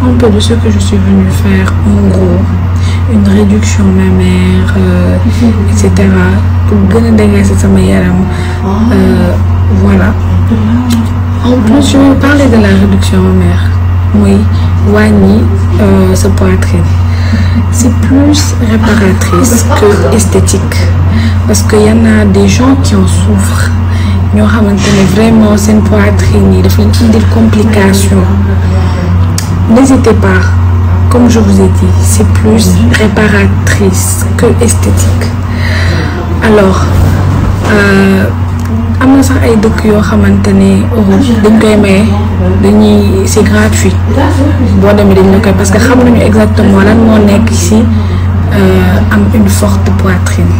un peu de ce que je suis venue faire, en gros, une réduction mammaire, etc. Pour gagner des graisses sama yaram. Voilà. En plus, je vais parler de la réduction mammaire. Oui, wani, sa poitrine. C'est plus réparatrice que esthétique. Parce qu'il y en a des gens qui en souffrent. Ñoo xamantene vraiment seen poitrine yi daf leen indil complication. N'hésitez pas, comme je vous ai dit, c'est plus réparatrice que esthétique. Alors, am na sax ay dëkk yoo xamantene dañ koy maye dañuy c'est gratuit boo demee dañ la koy parce que xam nañu exactement lan moo nekk ci am une forte poitrine.